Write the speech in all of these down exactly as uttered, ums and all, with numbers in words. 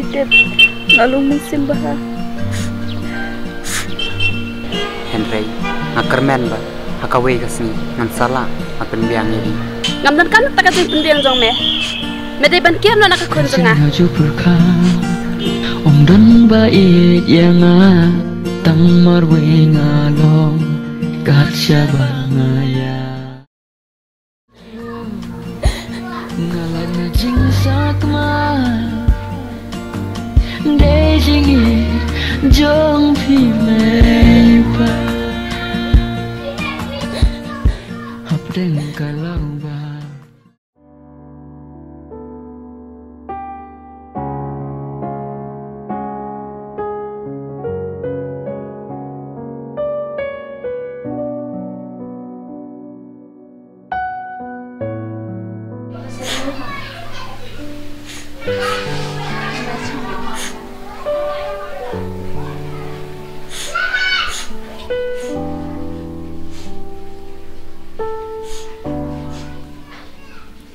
Tip, nga long mynsiem bha. Hynrei nga kyrmen ba ha kawei ka sngi ngan sa lah ban pynbiang ïa phi. Ngam donkam kata ka jingpynbiang jong me. Me dei ban kiar noh na ka khun jong nga. Nga ju pyrkhat, ym don ba ïeit ïa nga, tang marwei nga long kat shaba nga ïa. Nga lait na jingsakma, dei jingïeit jong phi mei pa. Hapdeng ka lawbah.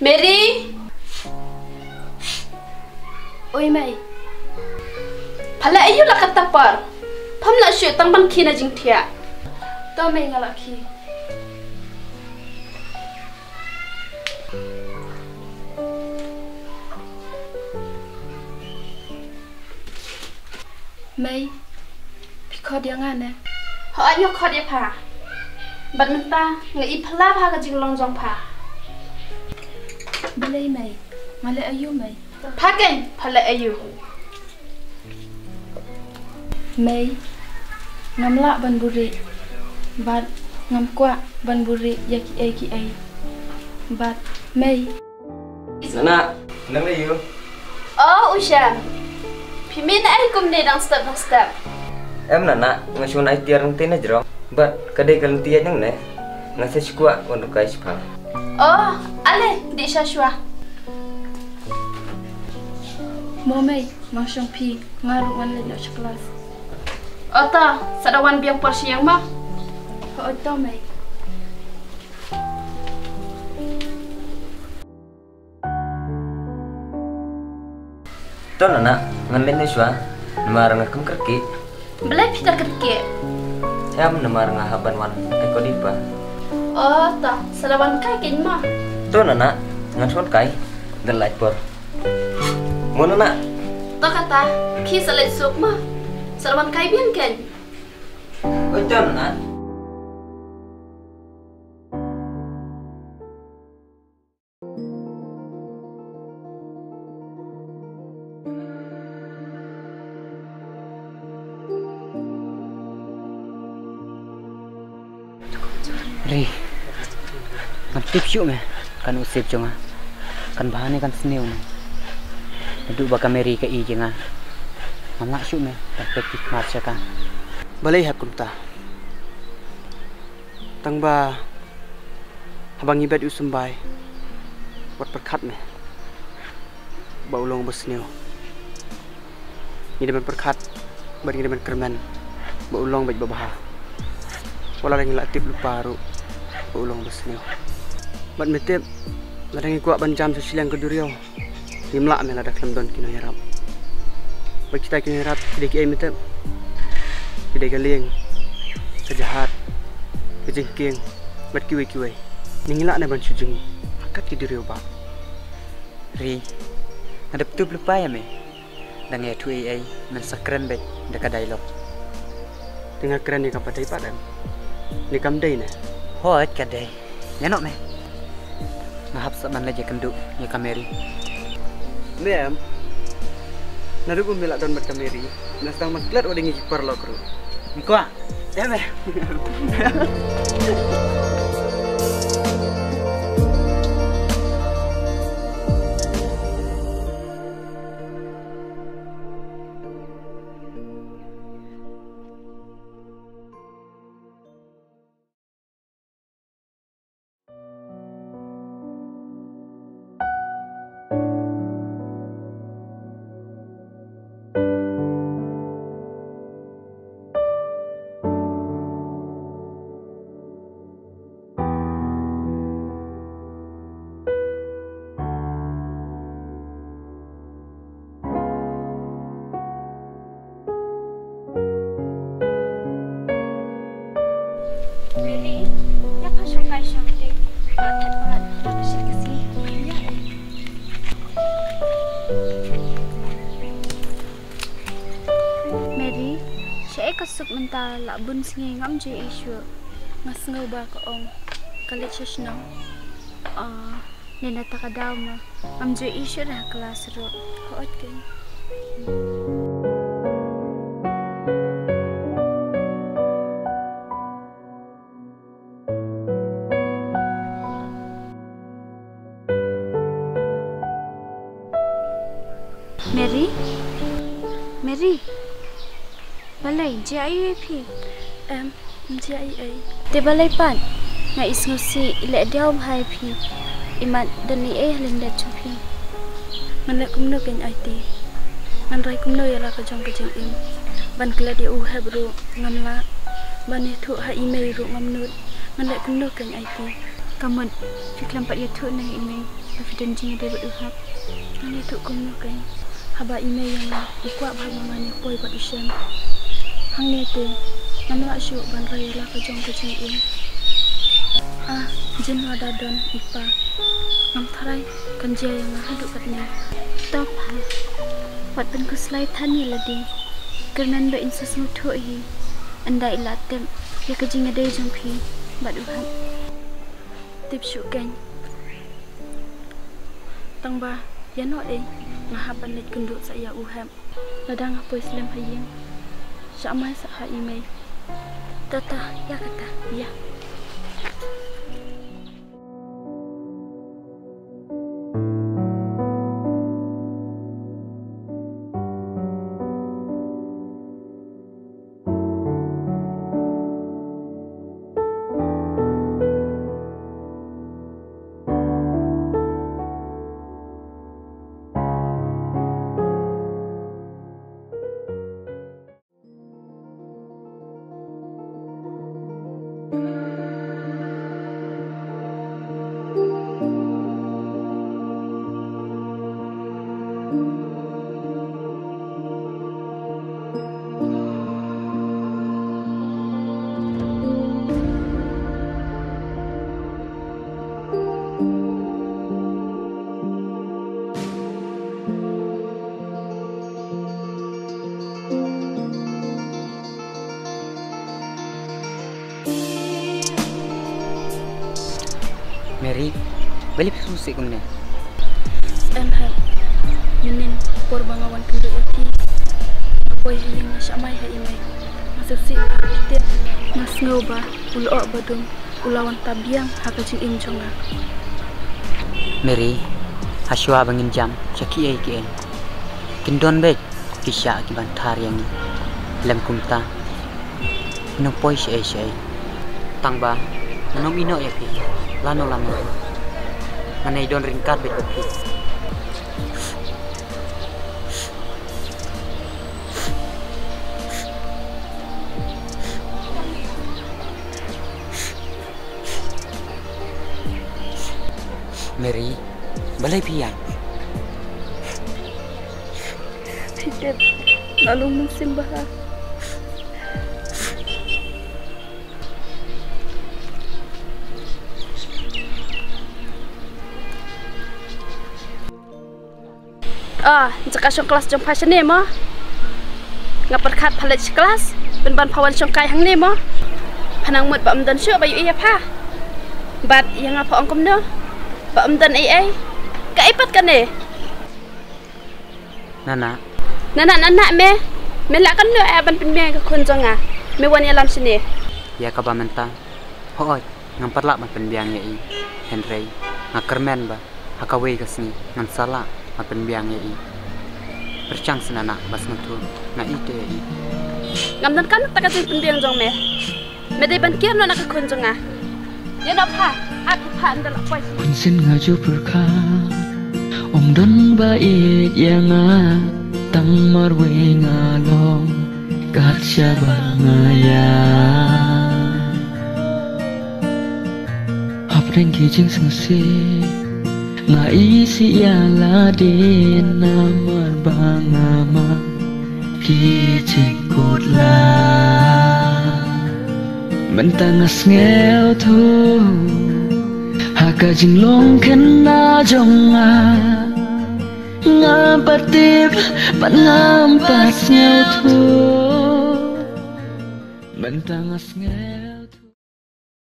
Mary. Oi mei. Pha leh aïu la katta por? Pham lah shuh tang ban khie na jingthiah. To mei, nga la khie. Mei, phi khot ïa nga ne? Hooid, nga khot ïa pha. Bad mynta nga i phylla bha ka jinglong jong pha. Balei mei? Nga leh aïu mei? Pha keiñ, pha leh aïu? Mei, ngam lah ban buhrieh bad ngam kwah ban buhrieh ïa kiei kiei. Bad mei. Nana, nang leh aïu? Oh, u Shem. Phi mih na ei kumne dang step dang step? Em Nana, nga shu wan ai tiar nangtei na jrong. Bad ka dei ka lynti ïaid nangne. Nga sa shu kwah wan rukai sha pha. Oh, ale, dih sha shuwa. Mo mei, nga shong phi, nga ruh ngan leit noh sha klas. Oh to, sa da wan biang por sha ïing mo. Hooid to mei. To Nana, ngan leit noh shuwa, namar nga khlem kyrkieh. Balei phi da kyrkieh? Em, namar nga hap ban wan ai khublei pa. Oh, to, sa da wan kai keiñ mo. To Nana, ngan sa wan kai, da lait por. Mo Nana. To kata, khie sa leit suk mo. Sa da wan kai biang keiñ. Oi to Nana. Ri, ngam tip shuh me, ka nusip jong nga kan bha ne kan sniew ne. Naduh ba ka Mary ka ïeit ïa nga, ngam lah shuh me ban peit khmat sha ka. Balei hap kumta? Tang ba haba ngi bet ïa u symbai, wat pyrkhat me ba u long ba sniew. Ngi dei ban pyrkhat bad ngi dei ban kyrmen ba u long beit ba bha. Wat la ngi la tip lypa ruh ba u long ba sniew. Bad me tip, lada ngi kwah ban jam sha shiliang ka duriaw, ngim lah me lada khlem don ki nongïarap. Bad kita ki nongïarap ki dei kiei me tip? Ki dei ka lieng, ka jahad, ka jingkieng bad kiwei kiwei. Ne ngi lah ne ban shu jngi ha kat ki duriaw bah? Ri, nga dep tup lypa ïa me. Dang ïathuh ei ei, men sa kren beit da ka dialogue. Te nga kren ïa ka pat dei pat em? Ne kam dei ne? Hooid ka dei. Ïa noh me. Nga hap sa ban leit ïakynduh ïa ka Mary. Mem, naduh ba me la don bad ka Mary, me sdang ban klet wat ïa ngi ki paralok ruh. Ngi kwah. Ïa me. Mary, shaei ka suk mynta la bun sngi ngam ju ïohi shuh. Nga sngew ba ka ong ka leit sha shnong. Ah, ne na ta ka daw ma ngam ju ïohi shuh ha klas ruh. Hooid keiñ. Mary? Mary? Balei, jia aiu ïa phi? Em, ym jia ei ei. Te balei pat? Nga i sngewsih i leh diaw bha ïa phi. I mat don ei ei ha lyndet jong phi. Ngan leh kumno keiñ Aiti? Ngan rai kumno ïa la ka jong ka jingim? Ban klet ïa u Hep ruh ngam lah. Ban ïathuh ha i mei ruh ngam nud. Ngan leh kumno keiñ Aiti? Ka mut phi khlem pat ïathuh na i mei ba phi don jingïadei bad u Hep. Ngan ïathuh kumno keiñ haba i mei ïa nga i kwah bha ba ngan ïa poi bad u Shem. Hangne te ngam lah shuh ban rai ïa la ka jong ka jingim. Ah, jin lada don i pa ngam tharai kan jia ïa nga haduh katne. To pha, wat pynkhuslai than ïa lade. Kyrmen ba in sa sngewthuh hi ynda i la tip ïa ka jingïadei jong phi bad u Hep. Tip shuh keiñ. Tang ba ïa no ei nga hap ban leit kynduh sa ïa u Hep. Lada nga poi slem ha ïing, shah mai sa ha i mei. To to, ïa kata. Ïa. Mary, balei phi sngewsih kumne? Em Hep, mynnin por ba nga wan kynduh ïa phi, nga poi ha ïing, nga shah mai ha i mei. Nga sngewsih ba phi tip. Nga sngew ba u lyoh ba dum u la wan ta biang ha ka jingim jong nga. Mary, ha shuwa ba ngin jam sha kiei kiei, kin don beit ki sha ki ban thar ïa ngi. Lem kumta, ngan poi shaei shaei. Tang ba ngan ym ïehnoh ïa phi lano lano. Ngan ïai don ryngkat beit bad phi. Mary, balei phi ïaid? Phi tip, nga long mynsiem bha. Ah, jaka shong klas jong pha shane mo? Nga pyrkhat pha leit sha klas, pynban pha wan shong kai hangne mo? Pha nang mut ba ym don shuh ba ïohi ïa pha. Bad ïa nga pha ong kumno? Ba ym don ei ei. Kaei pat kane? Nana. Nana, nana me. Me lah katno eh ban pynbiang ïa ka khun jong nga? Me wan ïalam shane. Ïa kaba mynta, hooid, ngam pat lah ban pynbiang ïa i. Hynrei nga kyrmen ba ha kawei ka sngi ngan sa lah ban pynbiang ïa i. Pyrshang seh nana ba sngewthuh, nga ïeit ïa i. Ngam donkam kata ka jingpynbiang jong me. Me dei ban kiar noh na ka khun jong nga. Ïa noh pha, ap pha ynda la poi. Khunsien nga ju pyrkhat, ym don ba ïeit ïa nga, tang marwei nga long kat shaba nga ïaid. Hapdeng ki jingsngewsih, nga isih ïa lade namar ba nga mad ki jingkut lad. Mynta nga sngewthuh, ha Ka jinglong khynnah jong nga, ngam pat tip bad ngam pat sngewthuh. Mynta nga sngewthuh.